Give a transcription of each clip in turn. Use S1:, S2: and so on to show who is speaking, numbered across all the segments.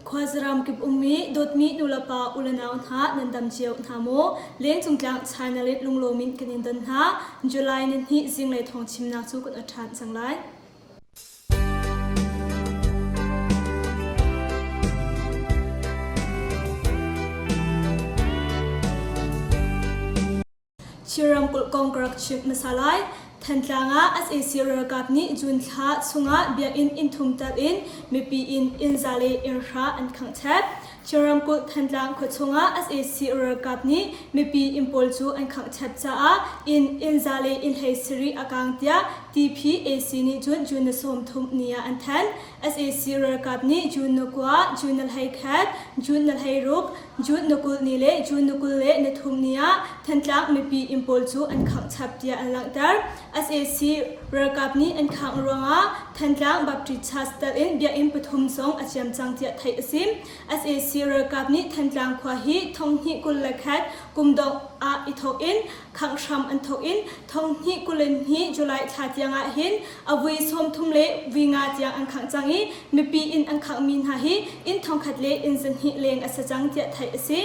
S1: Khuazaram kip ummi dawtmi nulepa ulenau hna nan dam cio hna maw? Lengcung tlang China le lunglawm in kan in don hna. July ni hnih zinglei thawng chimnak cu kan ṭhan cang lai. Chin ramkulh kong ka rak chimh hmasa lai. Thantlang ah sac ralkap nih June thla chungah biakinn inn thum tel in mipi inn inn za le inn hra an khangh chep. Chin ramkulh Thantlang khuachung ah sac ralkap nih mipi inn pawl cu an khangh chep caah inn inn za le inn hlei sarih a kaang tiah TPAC nih cun June ni 30 ni ah an thanh. Sac ralkap nih June ni kua, June ni 11, June ni 16, June ni 20 ni le June ni 23 ni ah Thantlang mipi inn pawl cu an khangh chap tiah an langhter. Sac ralkap nih an khangh ruangah Thantlang Baptist Church tel in biakinn pathum zong a ciam cang tiah theih a si. Sac ralkap nih Thantlang khua hi thonghnih 21 kum dongh ah i thawk in khangh hram an thawk in 2022 July thla tiang ah hin a vui 30 le vui nga tiang an khangh cang i mipi inn an khanghmi hna hi inn thongkhat le inn zahnih leng a si cang tiah theih a si.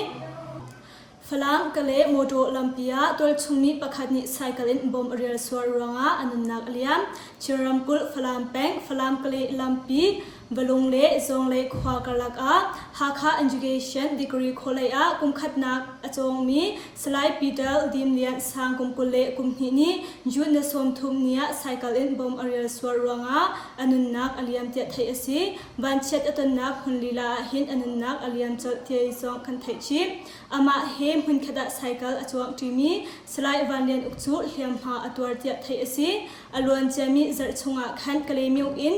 S1: Falam Kale motor lampi ah tualchungmi pakhat nih cycle in bom a rial sual ruangah a nunnak a liam. Chin ramkulh Falam peng Falam Kale lampi Valung le Zawnglei khua karlak ah Hakha Education Degree College ah kum khatnak a cawngmi Salai Peter Dim Lian Sang kum 22 nih June ni 30 ni ah cycle in bom a rial sual ruangah a nunnak a liam tiah theih a si. Vanchiat a tonnak hmun lila ah hin a nunnak a liam colh ti zong kan theih chih. Amah he hmunkhat ah cycle a cuangṭimi Salai Van Lian Uk cu hliamhma a tuar tiah theih a si. A luan ciami zarh chungah khan Kalaymyo in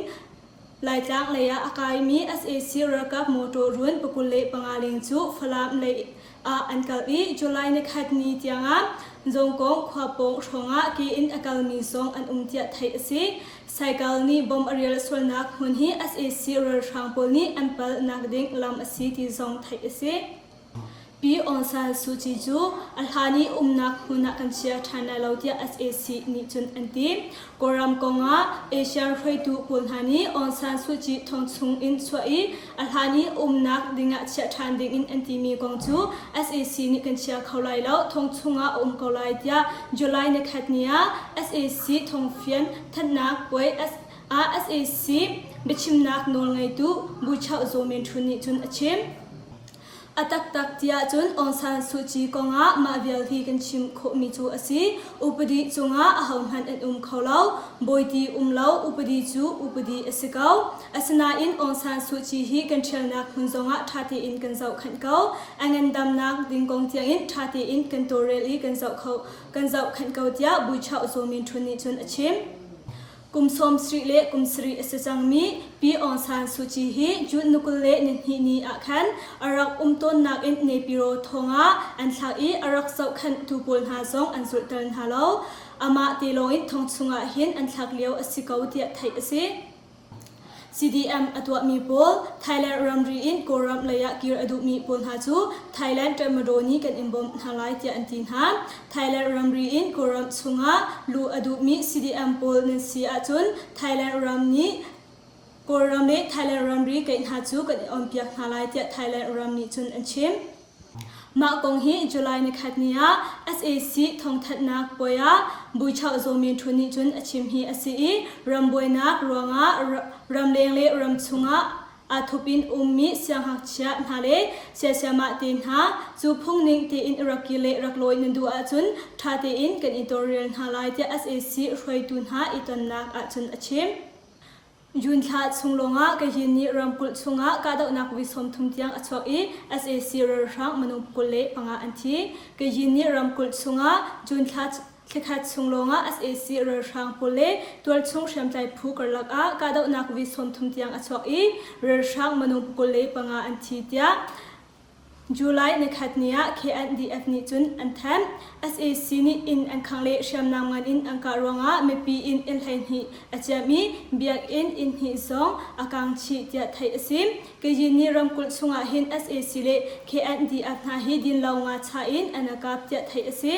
S1: Laitlang lei ah a kaimi sac ralkap mawṭaw run 25 leng cu Falam lei ah an kal i July nikhat ni tiangah Zawngkawng khua pawng hrawngah ke in a kalmi zong an um tiah theih a si. Cycle nih bom a rial sualnak hmun hi sac ralhrang pawl nih an palnak ding lam a si ti zong theih a si. Pi Aung San Suu Kyi cu a hlan i umnak hmun ah kan chia ṭhan lai lo tiah sac nih cun an ti. Kawlram kongah ASEAN hruaitu pawl hna nih Aung San Suu Kyi thong chung in chuah i a hlan i umnak dingah chiah ṭhan dingin an timi kong cu sac nih kan chia kho lai lo, thong chungah a um ko lai tiah July nikhat ni ah sac thongfian thanhnak puai ah sac biachimnak nawlngeitu Buchoh Zaw Min Htun nih cun a chim. A taktak ti ahcun Aung San Suu Kyi kongah mah vial hi kan chim khawhmi cu a si. Upadi cungah ahohmanh an um kho lo. Bawiti um lo, upadi cu upadi a si ko. Asinain Aung San Suu Kyi hi kan ṭhialnak hmun zongah ṭha tein kan zohkhenh ko. A ngandamnak ding kong tiangin ṭha tein kan tawlrel i kan zoh kho, kan zohkhenh ko tiah Buichauh Zaw Min Htun nih cun a chim. Kum 70 le kum sarih a si cangmi Pi Aung San Suu Kyi hi June ni 22 ni ah khan a rak um tawnnak in Naypyidaw thong ah an thlak i a rak zohkhenhtu pawl hna zong an zulhter hna lo. Amah te lawng in thong chungah hin an thlak lio a si ko tiah theih a si. CDM a tuahmi pawl Thailand ramri in Kawlram lei ah kir a duhmi pawl hna cu Thailand Tatmadaw nih kan in bawmh hna lai tiah an ti hna. Thailand ramri in Kawlram chungah luh a duhmi CDM pawl nan si ahcun Thailand ram nih Kawlram le Thailand ramri keih hna cu kan i onpiak hna lai tiah Thailand ram nih cun an chim. Mah kong hi July nikhat ni ah sac thawngthanhnak puai ah Buichauh Zaw Min Htun nih cun a chim hi a si i rambuainak ruangah ramleng le ramchung ah aa thup in ummi siangngakchia hna le siasiamah te hna cu phungning tein rak kir le rak lawi nan duh ahcun ṭha tein kan i tawlrel hna lai tiah sac hruaitu hna i tonnak ahcun a chim. June thla chung lawngah Kayin nih ramkulh chungah kahdohnak voi 30 tiang a chuak i sac ralhrang minung 25 an thi. Kayin nih ramkulh chungah June thla thlakhat chung lawngah sac ralhrang pawl le tualchung hriamtlai phu karlak ah kahdohnak voi 30 tiang a chuak i ralhrang minung 25 an thi tiah July nikhat ni ah KNDF nih cun an thanh. Sac nih inn an khangh le hriamnam ngan in an kah ruangah mipi inn inn 12 a ciam i biakinn inn hnih zong a kang chih tiah theih a si. Kayin nih ramkulh chungah hin sac le KNDF hna hi dinlo ngacha in an a kap tiah theih a si.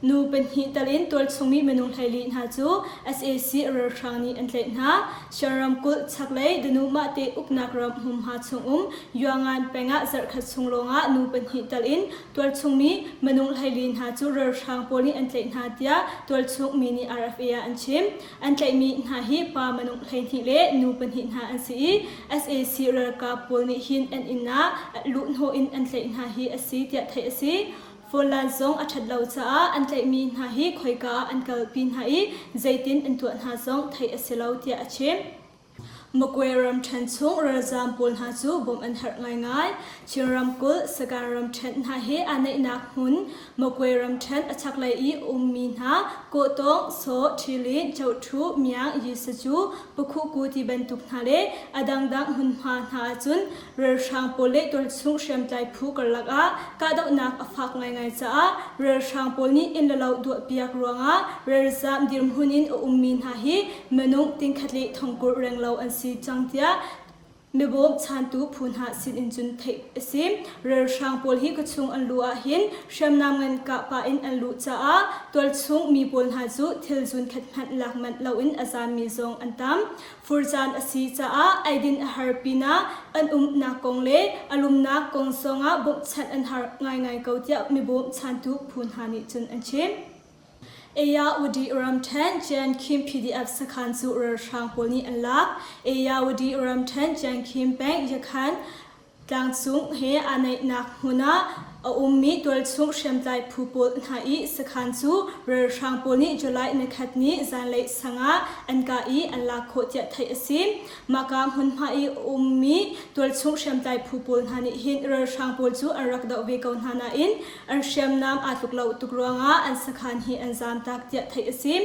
S1: Nu pahnih tal in tualchungmi minung 14 hna cu sac ralhrang nih an tlaih hna. Shan ramkulh chaklei Danu Mahte uknak ram hmunhma chungum Yuangan peng ah zarhkhat chung lawngah nu pahnih tal in tualchungmi minung 14 hna cu ralhrang pawl nih an tlaih hna tiah tualchung mi nih RFA ah an chim. An tlaihmi hna hi pa minung 12 le nu pahnih hna an si i sac ralkap pawl nih hin an inn ah luhhnawh in an tlaih hna hi a si tiah theih a si. Fawllan zong a ṭhat lo caah an tlaihmi hna hi khoika ah an kalpi hna i zeitin an tuah hna zong theih a si lo tiah a chim. Magwe ramṭhen chung ralzaam pawl hna cu bawmh an herh ngaingai. Chin ramkulh Sagaing ramṭhen hna he aa naihnak hmun Magwe ramṭhen a chaklei i ummi hna Kawhtawng, Saw, Ṭhilin, Choṭhu, Miang, Yisacu, Pakhuhku ti bantuk hna le a dangdang hmunhma hna ahcun Ralhrang pawl le tualchung hriamtlai phu karlak ah kahdohnak a fak ngaingai caah ralhrang pawl nih inn le lo duahpiak ruangah ralzaam dirhmun in a ummi hna hi minung tingkhat le thongkulh renglo an si cang tiah mibawm chantu phu hna sin in cun theih a si. Ralhrang pawl hi khuachung an luh ahhin hriamnam ngan kah pah in an luh caah tualchung mi pawl hna cu thil zunkhat hmanh lak manh loin a zaammi zong an tam. Fur caan a si caah eidin a har pinah an umnak kong le a lumnak kong zongah bawmhchanh an har ngaingai ko tiah mibawmchantu phu hna nih cun an chim. Ayawadi ramṭhen Ciankhim PDF sakhan cu ralhrang pawl nih an lak. Ayawadi ramṭhen Ciankhim peng Yakhan Tlangcung he aa naihnak hmun ah a ummi tualchung hriamtlai phu pawl hna i sakhan cu ralhrang pawl nih July nikhat ni zanlei sang ah an kah i an lak khawh tiah theih a si. Mahka hmunhma i a ummi tualchung hriamtlai phu pawl hna nih hin ralhrang pawl cu an rak doh ve ko hna nain an hriamnam aa tluk lo tuk ruangah an sakhan hi an zaamtak tiah theih a si.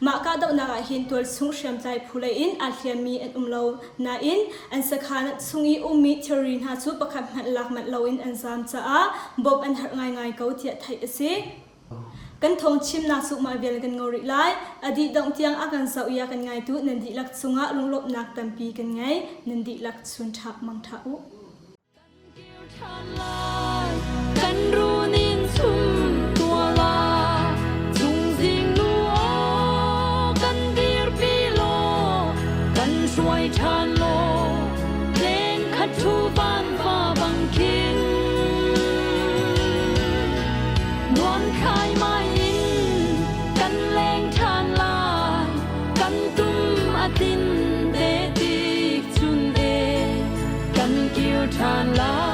S1: Mah kahdohnak ah hin tualchung hriamtlai phu lei in aa hliammi an um lo nain an sakhan chung i ummi thilri hna cu pakhat hmanh lak manh loin an zaam caah bawmh an harh ngaingai ko tiah theih a si. Kan thawng chimnak cu mah vial kan ngo rih lai. A dih dongh tiang a kan zoh i a kan ngaitu nan dihlak cungah lunglawmhnak tampi kan ngei. Nan dihlak chun ṭha mang ṭha u.
S2: Kan runin chum tuala chungzing nu aw kan dirpi law kan hruai ṭhan law leng khat thu van va bang khin nuam khai mai in kan leng ṭhan lai kan tum a tin te tik chun e kan kir ṭhan lai.